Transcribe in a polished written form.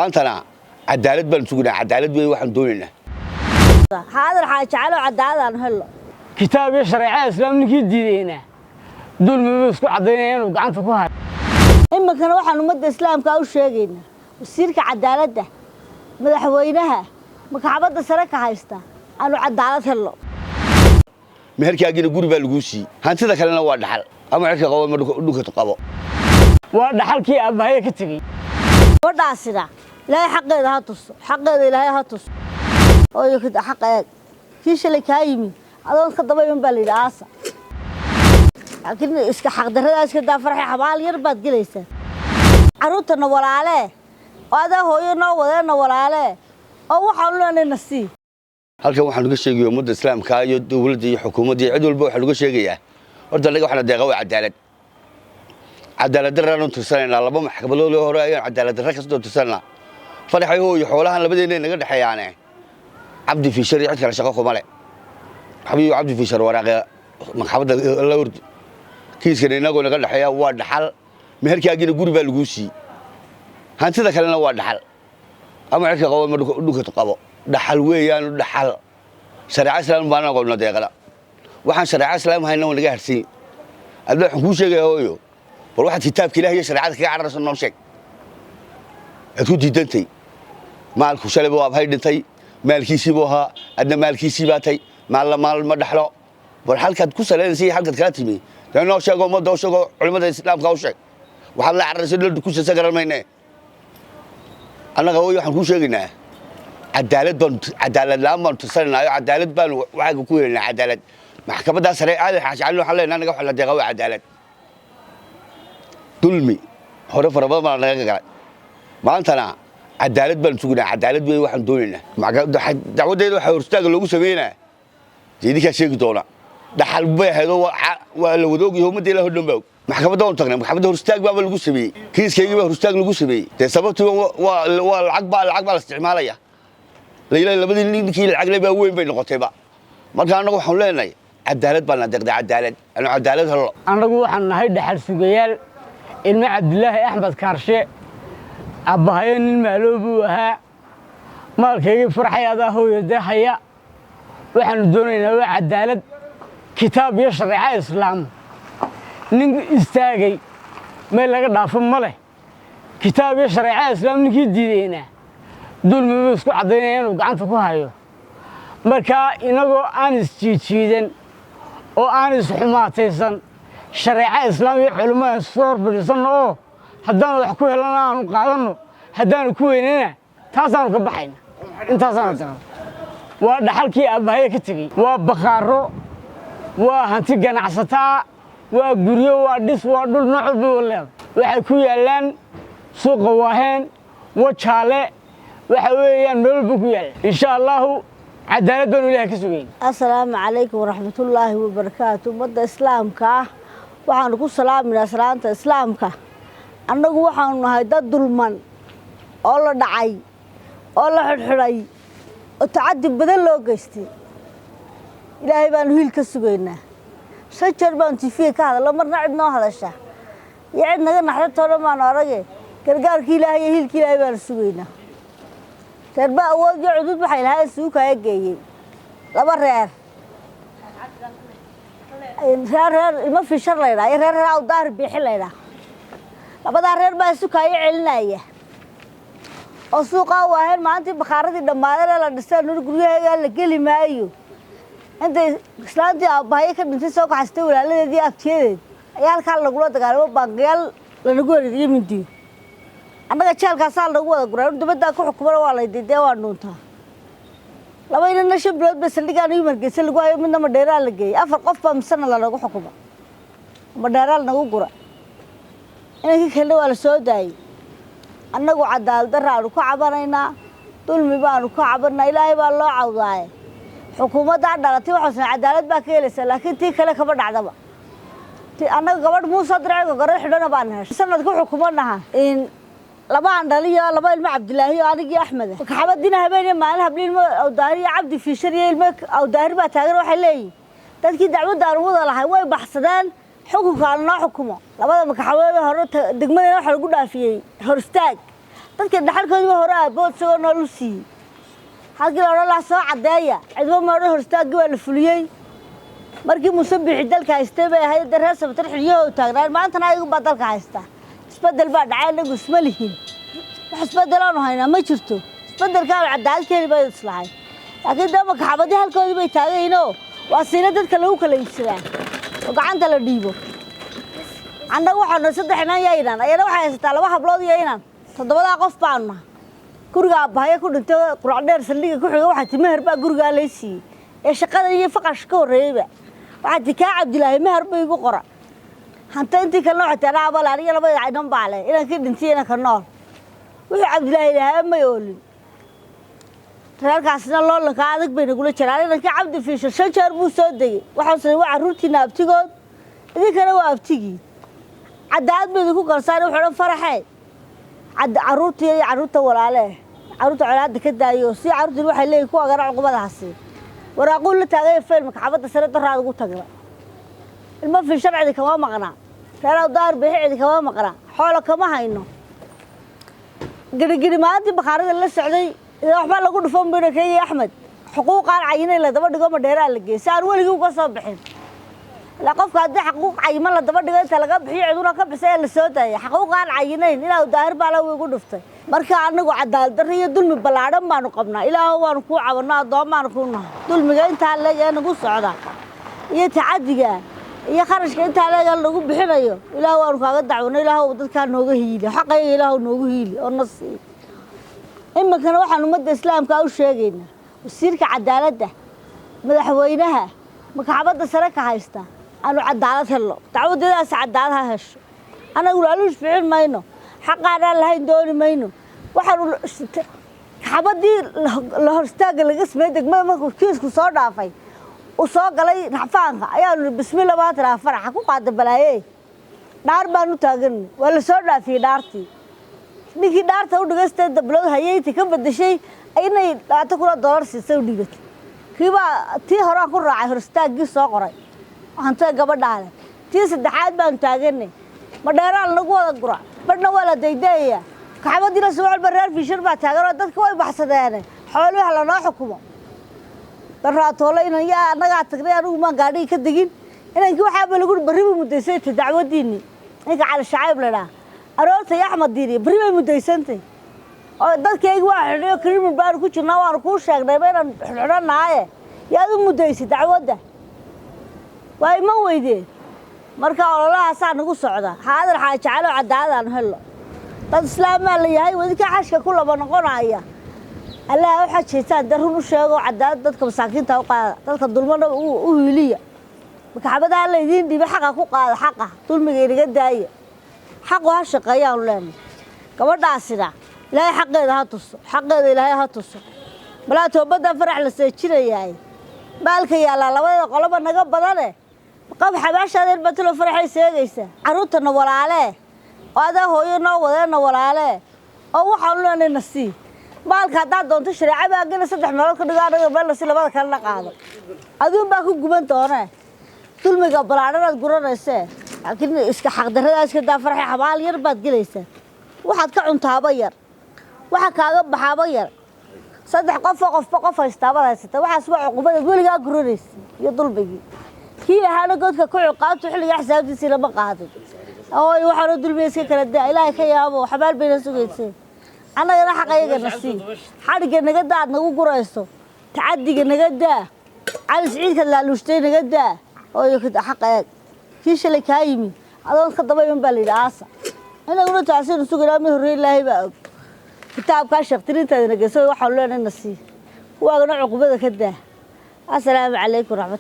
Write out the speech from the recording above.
Maantana cadaalad baanu sugnaa, cadaalad wey waxaan doonaynaa. Xaadir Xaaji Jacalo, cadaalad aan helno. Kitaab iyo shareecada Islaam ninkii diidayna dulmi buu isku caddaynaya inuu gacanta ku hayo. Iminkana waxaan ummadda Islaamka u sheegaynaa, wasiirka cadaaladda, madaxweynaha, maxkamadda sare ka haysta, aanu cadaalad helno. Meherkaagiina guri baa laguu siiyey, hantida kalena waa dhaxal, ama cirka qabo ama dhulka qabo. Waa dhaxalkii aabbahaye ka tegey. Gabadhaasina Ilaahay xaqeeda ha tuso, xaqeeda Ilaahay ha tuso. Ooyo xaq eeg, kii shalay kaa yimi adoon ka daba iman baa la yidhi aasa, laakiin iska xaqdarradaa iska daa. Farxi, xabaal yar baad gelaysaa. Carruurtana walaalee oo adaa hooyo noo wadeenna walaalee oo waxaanu leenay na sii. Halkan waxaan uga sheegaya ummadda Islaamka iyo dowladda iyo xukuumadda iyo cid walba, waxaan uga sheegayaa horta annaga waxna deeqa waa cadaalad. Cadaalad darraanu tirsanaynaa. Laba maxkamadood oo hore ayaan cadaalad darra kasoo tirsanaa. Faraxay hooyo, xoolahan labadeenna naga dhexeeyaane, Cabdi Fiishar iyo cid kale shaqo kuma le. Xabiib Cabdi Fiishar waraaqe maxkamadda la ordi. Kiiskan inagoo naga dhexeeya waa dhaxal. Meherkaagiina guri baa laguu siiyey, hantida kalena waa dhaxal, ama cirka qabo ama dhulka qabo. Dhaxal weeyaanu, dhaxal. Shareeco Islaam baana qabna deeqada. Waxaan shareeco Islaam hayna waa naga harsiin. Adna waxaan kuu sheegaya hooyo, bal waxaad kitaabka Ilaah iyo shareecada kaga cararayso noo sheeg. Aad ku diidantay maalku shalayba waa abhay dhintay, maalkiisii buu ahaa, adna maalkiisii baa tay. Maalla maal ma dhaxlo. Bal halkaad ku salaynaysa iyo halkaad kala timi dee noo sheego, ummadda u sheego, culimmada Islaamka u sheeg. Waxaad la cararaysa dhaldu ku sasa garan mayne. Annaga hooyo waxaan kuu sheegaynaa cadaalad baanu, cadaalad la'aan baanu tirsanaynaa. Cadaalad baanu waxaaga ku helaynaa, cadaalad. Maxkamaddaa sare Aadan Xaaji Cali waxaan leenahay annaga waxa la deeqa waa cadaalad. Dulmi hore fara badan baa naga galay. Maantana cadaalad baan sugnaa, cadaalad wey waxaan doonaynaa. Dacwaddeeda waxaa horstaaga loogu sameynaa dee idinkaa sheegi doona. Dhaxal bay ahayd oo waa la wada ogyahay, ummadda Ilaah oo dhan baa og. Maxkamadda waanu tagnay, maxkamadda horstaag baaba lagu sameeyey. Kiiskaygii baa horstaag lagu sameeyey. Dee sababtii waa lacag baa la isticmaalaya. Layla labadii ninkii lacag le baa weyn bay noqotayba. Marka annagu waxaanu leenahay cadaalad baana deeqday, cadaalad anu cadaalad hello. Annagu waxaan nahay dhaxal sugayaal, ilmo Cabdilaahi Axmed Kaarshe. Abbahayo nin maaloo buu ahaa. Maalkaygii farxay adaa hooyo dee haya. Waxaanu doonaynaa waa cadaalad. Kitaab iyo shareeca Islaam nin istaagay meel laga dhaafo ma leh. Kitaab iyo shareeca Islaam ninkii diidayna dulmi buu isku caddaynaya inuu gacanta ku hayo. Markaa inagoo aan isjiijiidan oo aan isxumaataysan, shareeca Islaam iyo culimmada isku hor fadhiisanno oo haddaanu wax ku helana aanu qaadanno, haddaanu ku weynana taasaanu ka baxayna. Intaasaanu tagno. Waa dhaxalkii aabbahaye ka tegey. Waa bakhaaro, waa hanti ganacsataa, waa guryo, waa dhis, waa dhul, nooc walba wa leedahay. Waxay ku yaallaan suuqa Waaheen, Wajaale, waxa weeyaan meel walba ku yaalla. Insha Allahu cadaalad baanu Ilahay ka sugayn. Assalaamu calaykum waraxmatullaahi wabarakaatu. Ummadda Islaamka ah waxaanu ku salaaminaa salaanta Islaamka. Annagu waxaanu nahay dad dulman oo la dhacay oo la xidhxidhay oo tacaddi badan loo geystay. Ilaahay baanu hiil ka sugaynaa. 5 jeer baanu TV-ga ka hadallo, marna cid noo hadasha iyo cid naga naxdantoo dhan baanu arage. Gargaarkii Ilaahay iyo hiilkii Ilaahay baanu sugaynaa. Reerba awood iyo cudud waxay lahaayeen suukaya geeyey. Laba reer, reer reer ilmo Fishar laydhaa iyo reer reer Awdaahir Biixi laydhaa, labadaa reer baa sukaayo celinaya oo suuqaa Waaheen. Maalintii bakhaaradii dhammaadeen ee la dhisay nuri guryaheegaa la geli maayo. Intay islaantii aabbahaye ka dhintay soo kaxaystay walaaladeed iyo abtiyadeed ayaa halkaa lagula dagaalamo, baangayaal lanagu wareediyo, mindiyo. Annaga jeelkaasaa lagu wada guraa, dibaddaa ku xukumana waa laydidee, waa dhuuntaa. Laba inana 5 bilood bay saldhigaan Hargeysa lagu hayo, midna Madheeraa la geeyey. Afar qof baa misena lanagu xukuma, Madheeraa lanagu gura. Inankii kalena waa la soo daayey. Annagu cadaalad darraanu ka cabanaynaa, dulmi baanu ka cabanaa. Ilaahay baa loo cawdaaye. Xukuumaddaa dhalatay waxaasna cadaalad baa ka helaysaa, laakiin tii kale kama dhacdaba. Annaga gabadh Muuse dirciga gore xidhana baan heshay sanad ku xukumanaha in laba aan dhaliyo, laba ilmo Cabdilaahi oo anigii Axmed. Maxkamadiina habeen iyo maalin habli ilmo Awdaahir iyo Cabdi Fiishar iyo ilmo Awdaahir baa taagan. Waxay leeyihin dadkii dacwadda aan wada lahay way baxsadeen, xukunka aan noo xukumo. Labada makaxaweed hore degmadana waxaa lagu dhaafiyey hor istaag. Dadka dhaxalkoodiiba hore aabood isagoo nool u siiyey. Halkii la odhan lahaa soo caddeeya, cidmo ma odhan. Horstaaggii waa la fuliyey markii Muuse Bixi dalka haystay bay ahayd. Dee reer Samatar xiliyahoo taagnaan, maantana ayagu baa dalka haysta. Isbeddel baa dhacay, inagu isma lihin. Wax isbeddelaanu haynaa ma jirto. Isbeddelkaanu cadaalad keeni baynu islahay, laakiin dee makaxabadii halkoodii bay taagayiinoo waa siina dadka lagu kala iibsadaa oo gacanta la dhiibo. Annagu waxaanu saddex inan iyo inan, ayana waxay haysataa laba hablood iyo inan. Toddobadaa qof baanu nahay. Guriga aabbahaye ku dhintay Qurac Dheer saldhiga ku xiga, waxaa ti meher baa gurigaa lay siiyey ee shaqada iyo faqash ka horreeyeyba. Waxaa ti kaa Cabdilaahi meher buu igu qora. Hanta intii kalena waxay ti anaa abale, aniga labada inan baa leh, inankii dhintay inanka nool. Wuxuu Cabdilaahi lahaa may oolin. Reerkaasna loolanka adag bay nagula jiraan. Inankii Cabdi Fiishar shan jeer buu soo degey. Waxaan waa carruurtiina abtigood, idinkana waa abtigii. Cadaalad ba idinku kalsaan. Wuxuu dhan faraxee carruurtii iyo carruurta walaale, carruurta colaadda ka daayo. Si carruurtiin waxay leeyihin kuwa gana cuqubadahaasi waraaquu la taagaya fayl maxkamadda sare daraad ugu tagna. Ilmo Fiishar cidi kama maqnaa, reer Awdaar Bixi cidi kama maqnaa, xoolo kama hayno. Girigiri maalintii bakhaarada la socday waxbaa lagu dhufan buyna keeyi Axmed. Xuquuqaan cayinay la daba dhigo, Madheeraa la geeyey si aan weligii uga soo bixin. Ilaa qofka haddii xaquuq cayiman la daba dhigo, inta laga bixiyo ciduna ka bixisa ee la soo daaya. Xaquuqaan cayinayn inaa Daahir baa la igu dhuftay. Marka anagu cadaalad darro iyo dulmi ballaadhan baanu qabnaa. Ilaahu waanu kuu cabanno, addoommaanu kuu nahay. Dulmiga intaa leeg ee nagu socda iyo tacadiga iyo kharashka intaa leeg ee lagu bixinayo, Ilaahu waanu kaaga dacwano. Ilaahu dadkaa nooga hiili xaqayga, Ilaahu noogu hiili oo na sii. Iminkana waxaan ummadda islaamka u sheegaynaa, wasiirka cadaaladda, madaxweynaha, maxkamadda sare ka haysta, aanu cadaalad helno. Dacwadeedaas cadaalad ha hesho. Annagu laaluush bixin mayno, xaqaanaan lahayn dooni mayno. Waxaanu xabadii la hor istaagga laga sameeyey degmada markuu kiisku soo dhaafay, uu soo galay racfaanka, ayaanu bismillah baa tiraa faraxa ku qaada balaaye. Dhaar baanu taaganay, waa la soo dhaafiyey dhaartii. Ninkii dhaarta u dhigay dablood hayay ka bedeshay inay $20,000 siisay u dhigatay. Kiibaa tii horaan ku raacay hor istaaggii soo qoray hantida gabadhaa leh. Tii saddexaad baanu taaganay, Madheeraan lagu wada gura, badhna waa la daydayayaa. Kaxabadiina subax walba reer Fiishar baa taagan oo dadka way baxsadeene. Xoolihi ha lanoo xukumo. Daraatoole inan yaa annagaa tagnay, anigu maan gaadhigii ka degin. Inankii waxaaba lagu barri buu muddaysay ta dacwadiinni. Ninka Cali Shacayb la dhaha aroortay Axmed Diiri barri bay muddaysantay oo dadkaygi waa xidhay oo kriminal baanu ku jirnaa. Waanu kuu sheegnayba inaan xidhxidhanaaye, yaad u muddaysay dacwadda? Waa iman weydeen. Marka ololahaasaa nagu socda. Xaadir xaajacalo, cadaaladaan hello. Dad islaamaa la yahay, wadinka xashka ku laba noqonaya. Allaha u xajaystaan, dee run u sheego, cadaalad dadka masaakiinta u qaada, dadka dulmana u hiiliya. Maxkamadaha laydiin dhiiba xaqa ku qaada, xaqa dulmiga inaga daaya. Xaqu ha shaqeeyaanu leenahay. Gabadhaasina Ilaahay xaqeeda ha tuso, xaqeeda Ilaahay ha tuso. Balaa toobadda farax la seejinayaay maalka yaallaa labada qoloba naga badane. Qab xabaashaadeen batilo faraxay seegaysaa. Carruurtana walaalee oo adaa hooyo noo wadeenna walaalee oo waxaanu leenahay na sii. Maalka haddaad doonto shareeca baagina saddex meelood ka dhigo, anaga meel nasi, labada kalena qaado. Aduun baa ku guban doonee dulmiga balaadhanaad guranaysee, laakiin iska xaqdarradaa iska daa farxay. Xabaal yar baad gelaysaa, waxaad ka cuntaaba yar, waxa kaaga baxaaba yar. Saddex qofoo qofba qof haystaabaad haysata. Waxaas waa cuqubadaad weligaa guranaysa iyo dulmigii. Kii lahaana godka ku ciqaabto, xilligaa xisaabtiisii lama qaadin. Ooy, waxaanu dulmiga iska kala daa, Ilaahay ka yaabo, xabaal bayna sugayseen. Annagana xaq ayaga na sii. Xadhigga naga daa aad nagu gurayso, tacaddiga naga daa, Cali Siciidka laaluushtay naga daa. Ooy, xaq eeg. Kii shalay kaa yimi adoon ka daba iman baa la yidhi aasa. Inaguna taasaynu sugaynaa. Mid horreey Ilaahay baa og. Kitaabkaa sheektirintaadina geyso, waxaanu leenahay na sii, kuwaagana cuqubada ka daa. Assalaamu calaykum raxmatulla.